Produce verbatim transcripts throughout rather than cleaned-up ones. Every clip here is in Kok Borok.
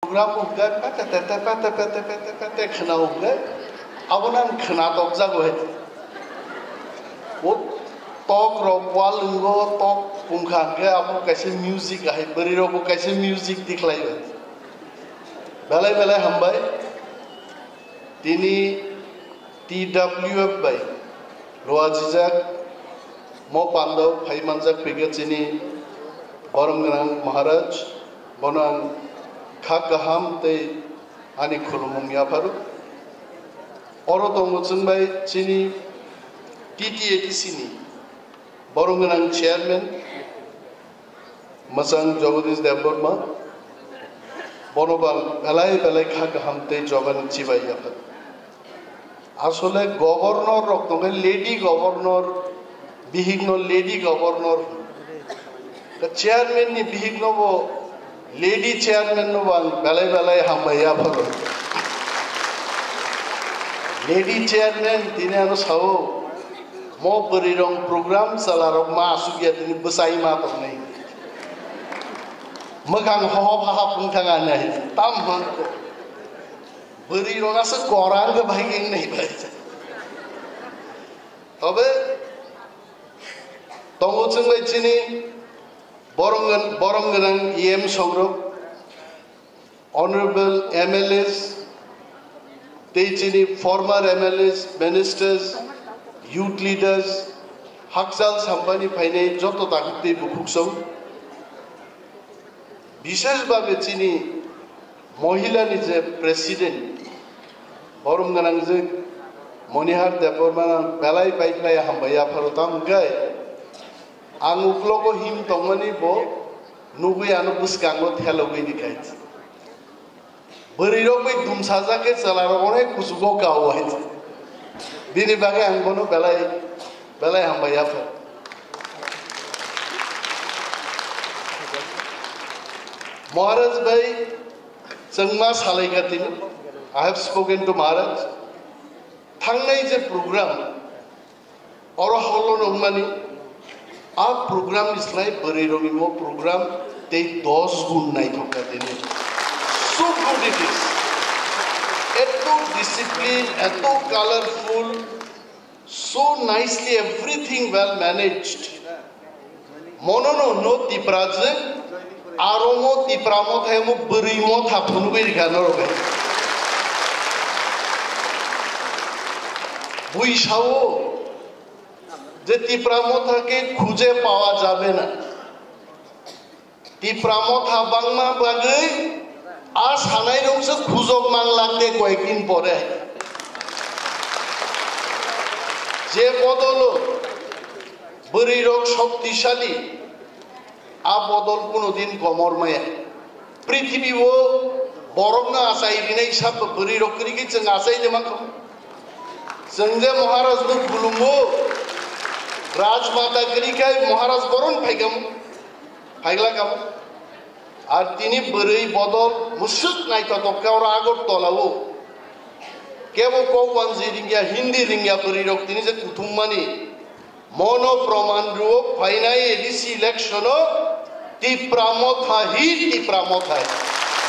Program hwnkhe pete pete pete pete pete pete khwna hwnkhe, abono ang khwna tokjago hai. O tok rok wall wngo, tok pungkha hwnkhe abo kaisa music hai, bwrwi rokbo kaisa music tikhlai bai. Belai belai hambai. Tini T W F bai luajijak, mo pando phai manjak phikha chini borom gwnang Maharaj, bono ang kha kaham tei ani khulumung yapharo. Oro tongo chwng bai chini T T A D C ni borom gwnang chairman, Mwchang Jagadish Debbarma, bono bang belai belai kha kaham tei jogani chibai yapha. Asole governor rok tongkhe lady governor, bihikno lady governor. Ka chairman ni bihikno bo lady chairman no bang belai belai hambai yapha. Lady chairman tini ano sao, mo bwrwi rong program chala rok ma asuk ya tini bwsai ma tongnai. Mwkhang hohop hahap wng thang ani hai. Tam hwn ko. Bwrwi rok aswk korang khe bai khe wngnai bai. Tobe tongo chwng bai chini borom gwn-, borom gwnang E M songrok, honorable M L As, tei chini former M L As, ministers, youth leaders, hakchal sampani phainai joto takhuk tei bukhuk song. Bishesh bhabe chini mohila ni je president, borom gwnang je Monihar Debbarma belai pai khlai hambai yapharo tam hwnkhe ang uklogo him tongmani bo nugwi ano bwskango thelogwi di khai. Bwrwi rok bai dumsajak khe chwla rok onek kuchugo kao hai. Bini bagwi ang bono belai, belai hambai yapha. Maharaj bai chwngma salai ka tini. I have spoken to Maharaj. Thangnai je program, oro holo nungmani, a program ni slai bwrwi rokni mo program tei dos gun naithok ka tini. So good it is. Eto discipline, eto colorful, so nicely everything well managed. Mono no hwno Tipra je, aro mo Tipra motha mo bwrwi motha phunugwi rikha norok hai. Bui sao je Tipra motha ke khuje pawa jabe na. Tipra motha bangma bagwi a sanai rok se khujok mang lakte koyek din pore. Je bodolo bwrwi rok shoktisali, a bodol kuno din komor maya. Prithibi o borok no achai rinai sab bwrwi rok kwrwi khe chwng achai de mankha. Chwng je Maharaj no khulumo, Rajmata kwrwi khai Maharaj boron phaikam, phaikla kam. Ar tini bwrwi bodol mwswk naithotok khe oro Agartala o. Kebo kok wanji ringya, Hindi ringya bwrwi rok tini je kuthum mani. Mono proman rwo phainai A D C election o Tipra motha hi Tipra motha hi.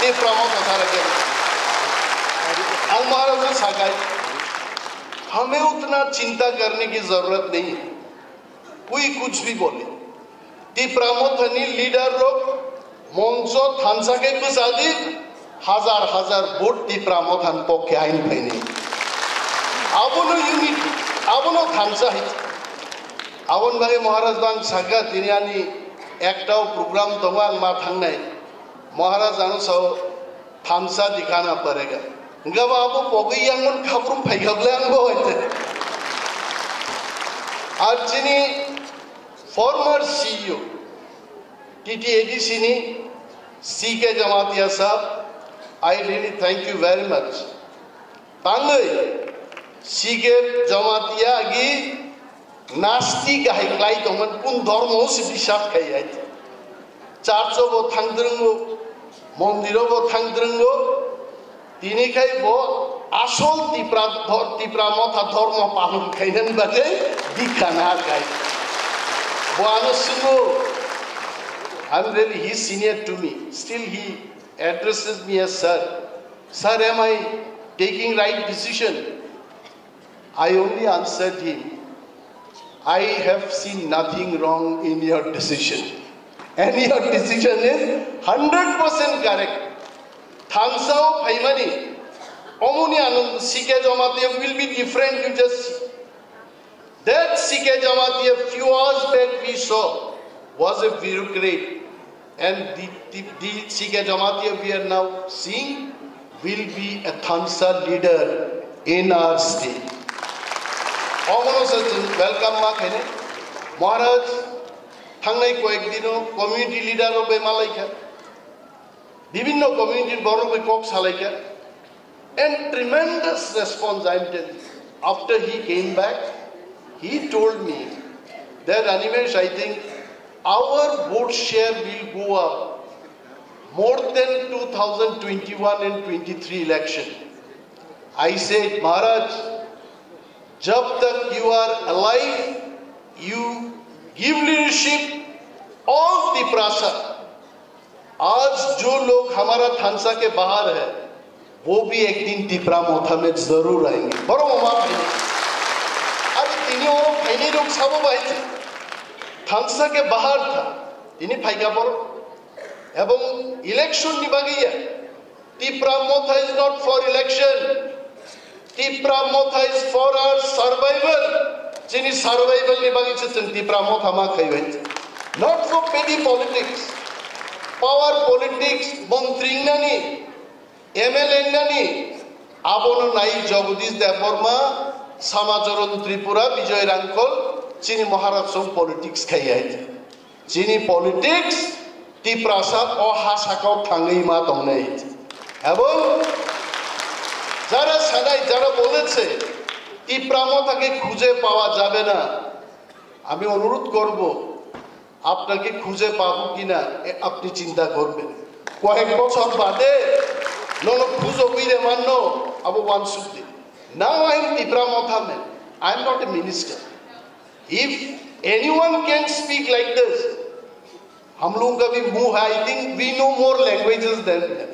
Tipra motha sara kebo. Ang Maharaj no sakai. Hame utna chinta karne ki zarurat nahi hai. Koi kuch bhi bole. Tipra mothani leader rok moncho thansa khe bwchadi, hazar hazar vote Tipra mothan pokhe ain phaini. Abono unity, abono thansa hai. Aboni bagwi Maharaj bang sakha tini ani ektao program tongo ang ma thangnai. Maharaj ano sao, thansa dikhana parega. Hingkhe bo abo pogwi yangmani khaphuru phaikha bwle ang bo hoite. Ar chini former C E O, T T A D C ni C K Jamatia sahab, I really thank you very much. Tangwi C K Jamatia agi Nasti kahai klai tongmani, kun dhormo se biswas khai hai. Church o bo thangdrwngo, mondir o bo thangdrwngo, tini khai bo asol Tipra dho-, Tipra motha dhormo palon khainani bagwi dikha na khai. Bo ano swngo, I'm really, he is senior to me, still he addresses me as sir. Sir, am I taking right decision? I only answered him, I have seen nothing wrong in your decision. And your decision is hundred percent correct. Thansa o phaimani, omoni anand C K Jamatia will be different, you just see. That C K Jamatia few hours back we saw was a bureaucrat. And the, the, the C K Jamatia we are now seeing will be a Thansa leader in our state. Omono se chwng welcome ma khainai. Maharaj thangnai koyek dino community leader rok bai malaikha. Bibhinno community borok bai kok salaikha. And tremendous response, I am telling you. After he came back, he told me that, Animesh, I think our vote share will go up more than two thousand twenty-one and twenty-three election. I said, Maharaj, jab tak you are alive, you give leadership all Tiprasa. आज जो लोग हमारा थानसा के बाहर है, वो भी एक दिन तिपरा मोथा में जरूर आएंगे। Boro mama phaini. Are tini oro phaini rok sabo bai thansa ke bahar tha. Tini phaika boro. Ebong election ni bagwi ya. Tipra Motha is not for election. Tipra Motha is for our survival. Chini survival ni bagwi se chwng Tipra Motha ma khaiwi. Not for petty politics. Power politics, montri wngnani, M L A wngnani, abono nai Jagadish Debbarma, Samacharan Tripura, Bijoy Rangkhol, chini Maharaj song politics khaiya. Chini politics Tiprasa o ha sakao thangwi ma tongnai. Ebong jara sanai, jara boleche, Tipra Motha ke khuje pawa jabe na, ami onurudh korbo, apnake khuje pabo kina, e, apni chinta korbe. Koyek bochor bade nono khujogwi re manno, abo wansuk de. Now I am Tipra Motha man, I am not a minister. If anyone can speak like this, हम लोगों का भी मुंह है, I think we know more languages than them.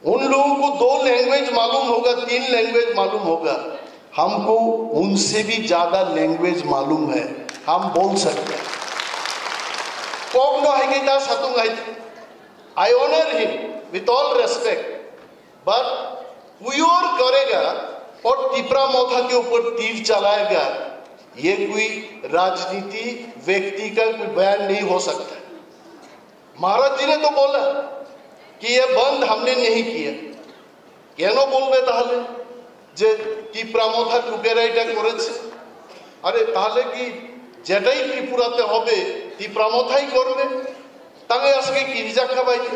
उन लोगों को दो लैंग्वेज मालूम होगा, तीन लैंग्वेज मालूम होगा, हमको उनसे भी ज्यादा लैंग्वेज मालूम है, हम बोल सकते हैं। Kokno hai kita satung hai, I honor him with all respect. But pure करेगा और तिपरा मोथा के ऊपर तीर चलाएगा, ये कोई राजनीति व्यक्ति का कोई बयान नहीं हो सकता। महाराज जी ने तो बोला कि ये बंद हमने नहीं किया। কেন বলবে তাহলে যে তিপ্রা মথা লোকেরা এটা করেছে? আরে তাহলে কি যেটাই ত্রিপুরাতে হবে তিপ্রা মথাই করবে? তাহলে আজকে কি রিজাক্কা বাইরে?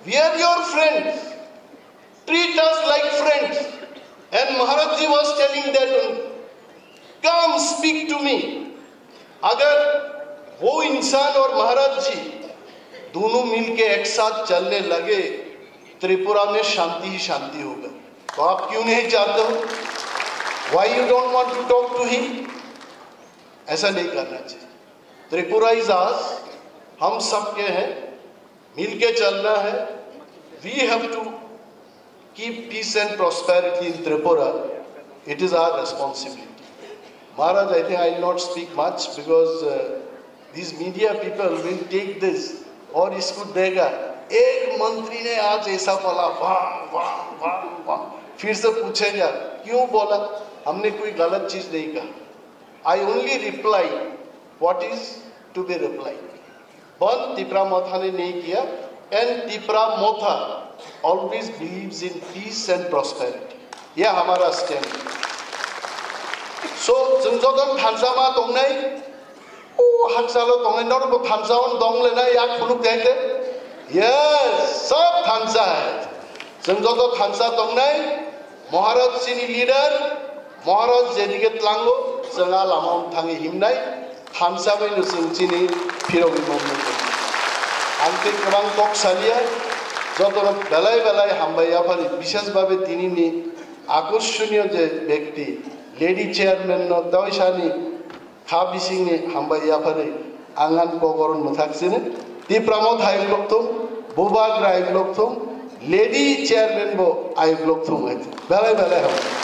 We are your friends. Treat us like friends. And Maharaj ji was telling that, come speak to me. अगर वो इंसान और महाराज जी दोनों मिलके एक साथ चलने लगे, त्रिपुरा में शांति ही शांति होगा। तो आप क्यों नहीं चाहते हो? Why you don't want to talk to him? ऐसा नहीं करना चाहिए। त्रिपुरा इज आस, हम सबके हैं, मिलके चलना है। We have to keep peace and prosperity in Tripura. It is our responsibility. Maharaj, I think I will not speak much because uh, these media people will take this और इसको देगा। एक मंत्री ने आज ऐसा बोला, वाह वाह वाह वाह। फिर से पूछेगा क्यों बोला, हमने कोई गलत चीज नहीं कहा। I only reply what is to be replied. बंद तिपरा मोथा ने नहीं किया। And तिपरा मोथा always believes in peace and prosperity. यह हमारा स्टैंड है। So जों जदों थानसा मा दंनाय, ओ हाकसालो दंनाय, नरबो थानसा उन दंगले ना या खुलुक जाइते। Yes, सब थानसा है। जों जदों थानसा दंनाय, महाराज chini leader, महाराज जेदिके tlango, जों आ लामा उन थांगे हिमनाय, थानसा bai no जों chini phirogwi mannai. Ang tei kwbang kok saliya, jotono belai belai hambai yaphari, bishesh babe tinini akorshoniyo je bekti, lady chairman no taisani kha bisingni hambai yaphari, ang an kok oro mwthak sini. Tipra Motha hai loktung, Bubagra ayuk lok thung, lady chairman bo ayuk lok thung hai. Belai belai ham.